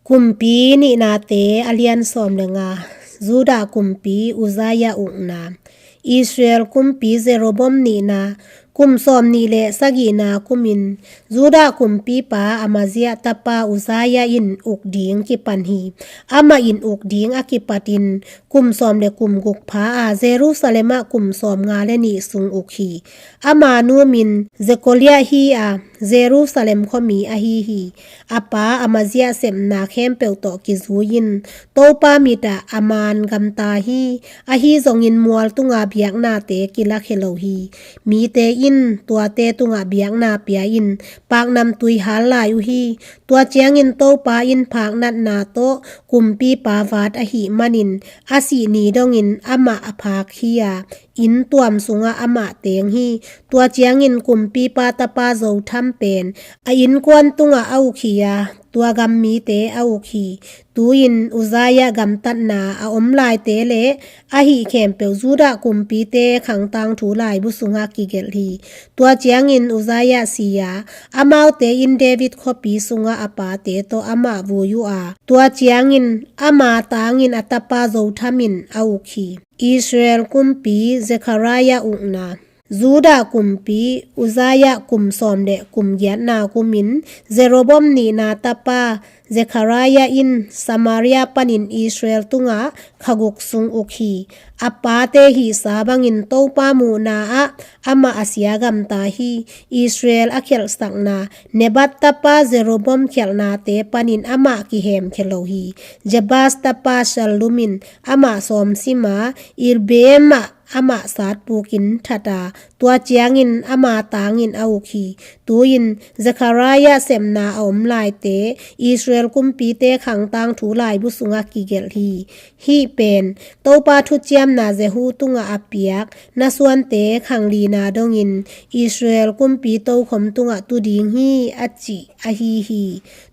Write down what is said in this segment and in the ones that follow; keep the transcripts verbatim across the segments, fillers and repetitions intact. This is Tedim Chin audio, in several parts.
Kumpi nihnate a lian sawm le nga. Judah kumpi Uzziah ukna. Israel kumpi Jeroboam nihna. Kum sawm nih le sagihna kumin Judah kumpipa Amaziah tapa Uzziah in uk ding kipan hi. Amah in uk ding a kipatin kum sawm le kum guk pha a Jerusalem ah kum sawm nga le nih sung uk hi. Ama nu min Jekoliah hi a, Jerusalem khuami ahi hi. A pa Amaziah sepna khempeuh tawh kizui-in Topa mit ah a man gamta hi. Ahi zongin mual tunga biaknate kilakhia lo hi. Mite in tuate tungah biakna pia-in paknamtui hal lai uh hi. Tua ciangin Topa in phaknatna tawh kumpipa vat ahih manin a sih ni dongin amah a phak hi a, inn tuam sungah amah teng hi. Tua ciangin kumpipa tapa Jotham pen a innkuan tungah a uk hi a, tua gam mite a uk hi. Tu-in Uzziah gamtatna a om laite le ahi khempeuh Judah kumpite khangtang thu laibu sungah kigelh hi. Tua ciangin Uzziah si a, amaute in David khuapi sungah a pate tawh amah vui uh a, tua ciangin ama tangin a tapa Jotham in a uk hi. Israel kumpi Zechariah ukna. Judah kumpi Uzziah kum sawm le kum giatna kumin Jeroboam nihna tapa Zechariah in Samaria panin Israel tungah kha guk sung uk hi. A pate hihsa bangin Topa muhna ah amah a sia gamta hi. Israel a khialhsakna Nebat tapa Jeroboam khialhnate panin amah kihemkhia lo hi. Jebus tapa Shallum in amah sawmsim a, Ibleam ah amah satpukin that a, tua ciangin ama tangin a uk hi. Tu-in Zechariah sepna a om laite Israel kumpite khangtang thu laibu sungah kigelh hi. Hih pen Topa thuciamna Jehu tungah a piak nasuante khanglina dongin Israel kumpi tokhom tungah tu ding hi a cih ahi hi.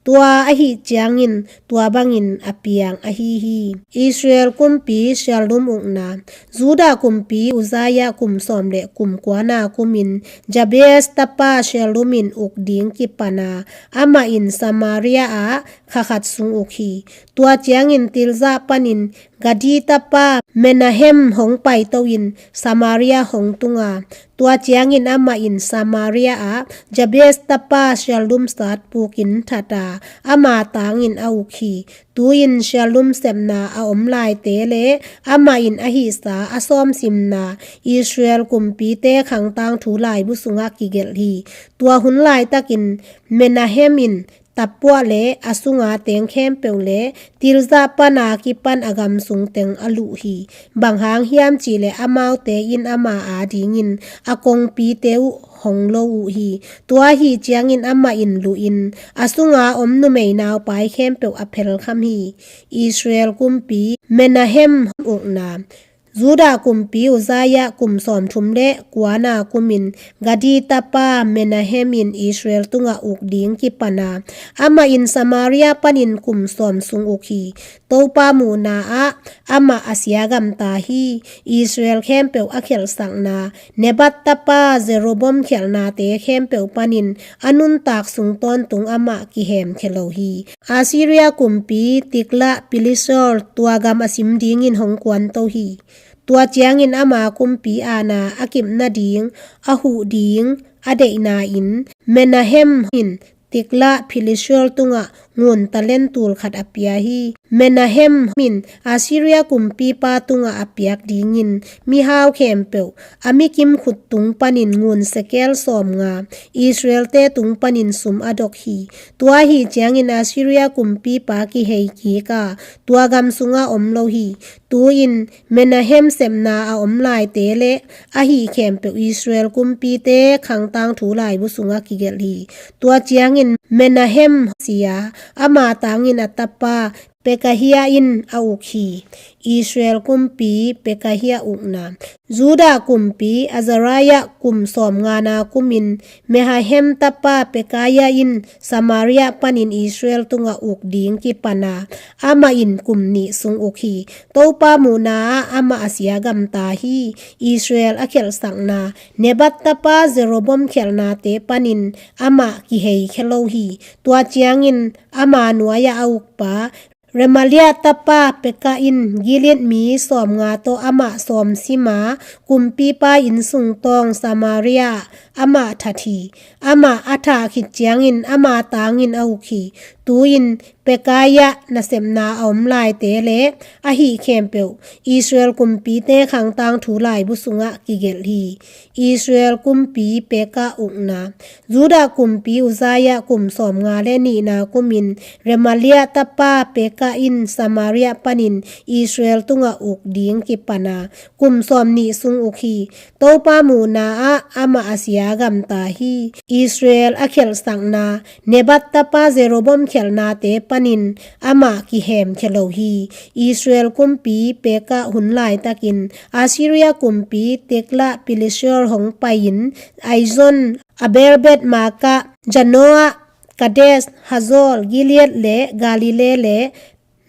Tua ahih ciangin tua bangin a piang ahi hi. Israel kumpi Shallum ukna. Judah kumpi Uzziah kum sawm le kum kuana kumin Jabez tapa Shallum in uk ding kipan a, amah in Samaria ah kha khat sung uk hi. Tua ciangin Tirzah panin Gadi tapa Menahem hong paito-in Samaria hong tung a, tua ciangin amah in Samaria ah Jabez tapa Shallum satpukin that a, ama tangin a uk hi. Tu-in Shallum sepna a om laite le amah in a hihsa a sawmsimna Israel kumpite khangtang thu laibu sungah kigelh hi. Tua hun laitakin Menahem in Tappuah le a sunga teng khempeuh le Tirzah pana kipan a gam sung teng a luh hi. Bang hang hiam cihleh amaute in ama adingin a kongpite uh hong lo uh hi. Tua ahi ciangin amah in luhin a sunga om numei naupai khempeuh a phelkham hi. Israel kumpi Menahem ukna. Judah kumpi Uzziah kum sawmthum le kuana kumin Gadi tapa Menahem in Israel tungah uk ding kipan a, amah in Samaria panin kum sawm sung uk hi. Topa muhna ah amah a sia gamta hi. Israel khempeuh a khialhsakna Nebat tapa Jeroboam khialhnate khempeuh panin a nuntak sung tawntung amah kihemkhia lo hi. Assyria kumpi Tiglath-Pileser tua gam a sim dingin hong kuanto hi. Tua ciangin ama kumpi aana a kip nading a huh ding a deihna-in Menahem in Tiglath-Pileser tungah ngun talent tul khat a pia hi. Menahem in Assyria kumpipa tungah a piak dingin mihau khempeuh a mikim khut tung panin ngun sekel sawmnga, Israelte tung panin sum a dok hi. Tua ahi ciangin Assyria kumpipa kihei kik a, tua gam sungah om lo hi. Tu-in Menahem sepna a om laite le ahi khempeuh Israel kumpite khangtang thu laibu sungah kigelh hi. Tua ciangin Menahem si a, ama tangin a tapa Pekahiah in a uk hi. Israel kumpi Pekahiah ukna. Judah kumpi Azariah kum sawmngana kumin Menahem tapa Pekahiah in Samaria panin Israel tungah uk ding kipan a, amah in kum nih sung uk hi. Topa muhna ah amah a sia gamta hi. Israel a khialhsakna Nebat tapa Jeroboam khialhnate panin amah kihei khia lo hi. hi. Tua ciangin ama nuai-ah a ukpa Remaliah tapa Pekah in Gilead mi sawmnga tawh amah sawm sima, kumpipa inn sung tawng Samaria ah amah that hi. Amah a thah khit ciangin ama tangin a uk hi. Tu-in Pekah ah nasepna a om laite le ahi khempeuh Israel kumpite khangtang thu laibu sungah kigelh hi. Israel kumpi Pekah ukna. Judah kumpi Uzziah kum sawmnga le nihna kumin Remaliah tapa Pekah in Samaria panin Israel tungah uk ding kipan a, kum sawmnih sung uk hi. Topa muhna ah amah a sia gamta hi. Israel a khialhsakna, Nebat tapa Jeroboam khialhnate panin amah kihemkhia lo hi. Israel kumpi Pekah hun laitakin Assyria kumpi Tiglath-Pileser hong pai-in Aizon, Abel-beth-maakah, Zanoah, Kadesh, Hazor, Gilead le Galilee le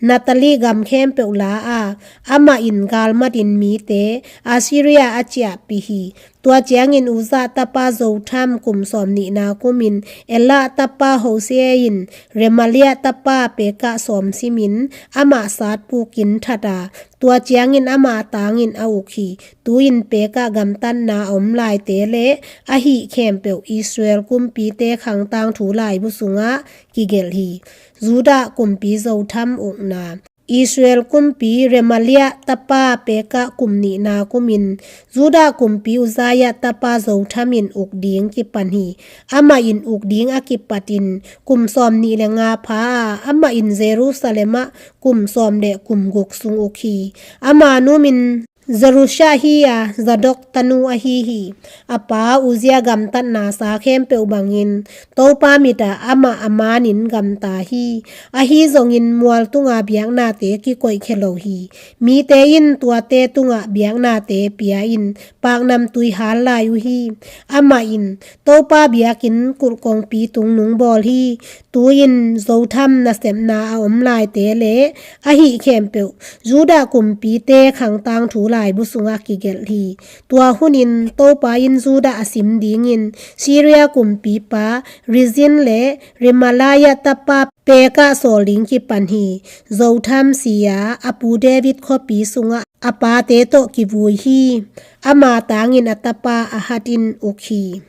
Naphtali gam khempeuh la a, amah in galmatin mite Assyria a ciahpih hi. Tua ciangin Uzziah tapa Jotham kum sawmnihna kumin Elah tapa Hosea in Remaliah tapa Pekah sawm simin amah satpukin that a, tua ciangin ama tangin a uk hi. Tu-in Pekah gamtatna a om laite le ahi khempeuh Israel kumpite khangtang thu laibu sungah kigelh hi. Judah kumpi Jotham ukna. Israel kumpi Remaliah tapa Pekah kum nihna kumin Judah kumpi Uzziah tapa Jotham in uk ding kipan hi. Amah in uk ding a kipatin kum sawmnih le nga pha a, amah in Jerusalem ah kum sawm le kum guk sung uk hi. Ama nu min Jerusha hi a, Zadok tanu ahi hi. A pa Uzziah gamtatna sa khempeuh bangin Topa mit ah amah a manin gamta hi. Ahi zongin mual tunga biaknate kikoihkhia lo hi. Mite in tuate tungah biaknate pia-in paknamtui hal lai uh hi. Amah in Topa biakinn kulh kongpi tungnung bawl hi. Tu-in Jotham nasepna a om laite le ahi khempeuh Judah kumpite khangtang thu laibu sungah kigelh hi. Tua hunin Topa in Judah a sim dingin Syria kumpipa Rezin le Remaliah tapa Pekah sawl ding kipan hi. Jotham si a, a pu David khuapi sungah a pate tawh kivui hi. Ama tangin a tapa a hatin uk hi.